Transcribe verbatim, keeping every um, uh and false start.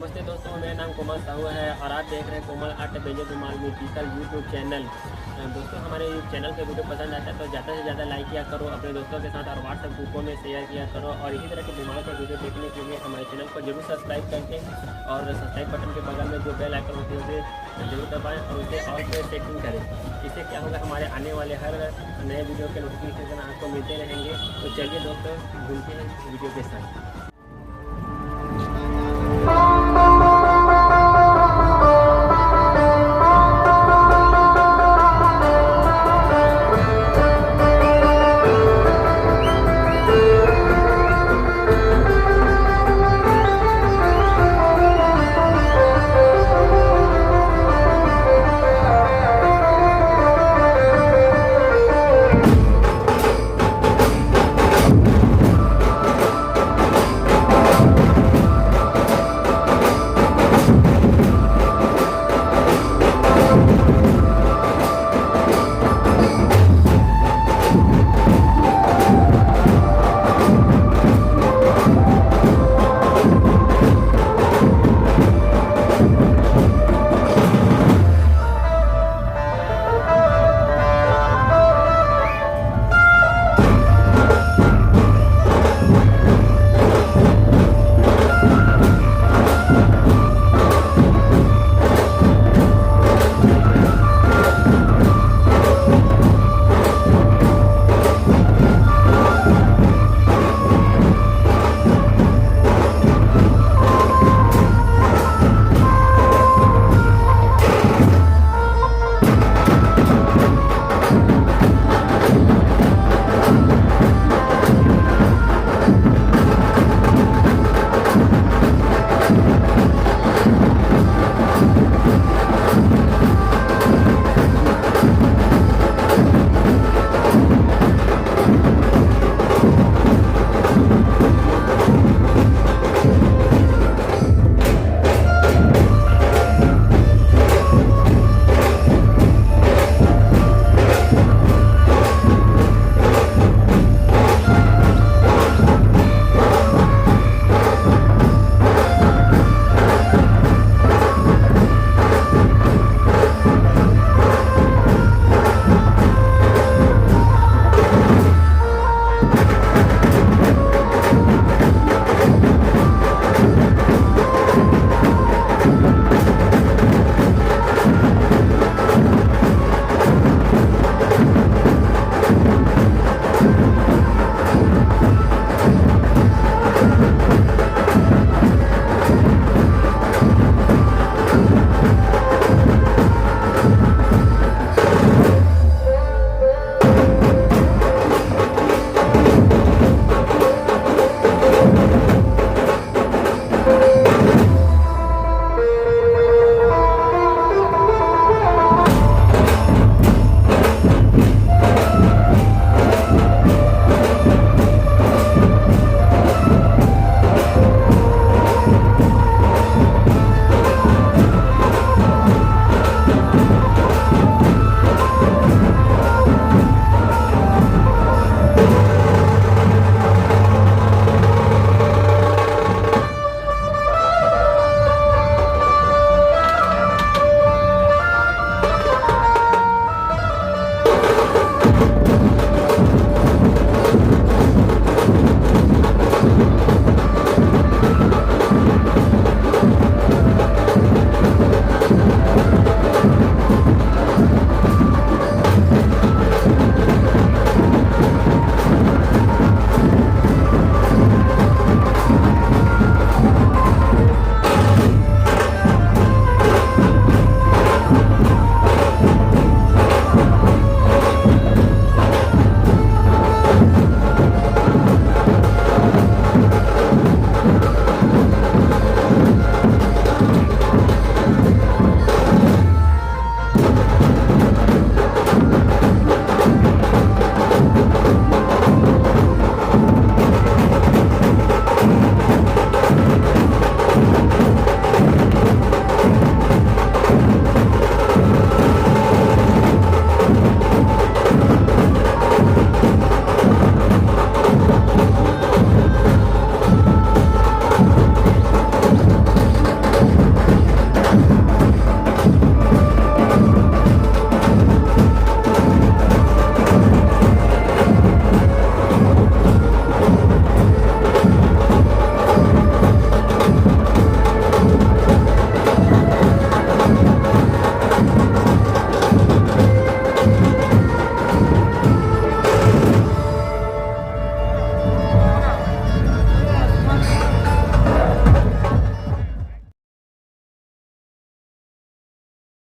नमस्ते दोस्तों, मेरा नाम कोमल साहू है और आप देख रहे हैं कोमल अट बेंजो धमाल म्यूजिकल YouTube चैनल। अ, दोस्तों, हमारे चैनल पे वीडियो पसंद आता है तो ज़्यादा से ज़्यादा लाइक किया करो अपने दोस्तों के साथ और WhatsApp ग्रुपों में शेयर किया करो। और इसी तरह के धमाल का वीडियो देखने के लिए हमारे चैनल को जरूर सब्सक्राइब करके और सब्सक्राइब बटन के बगल में जो बेल आइकन होती है उसे जरूर दबाएं और उसे ऑल पे सेटिंग करें। इससे क्या होगा, हमारे आने वाले हर नए वीडियो के नोटिफिकेशन आपको मिलते रहेंगे। तो चलिए दोस्तों, मिलते हैं वीडियो के साथ।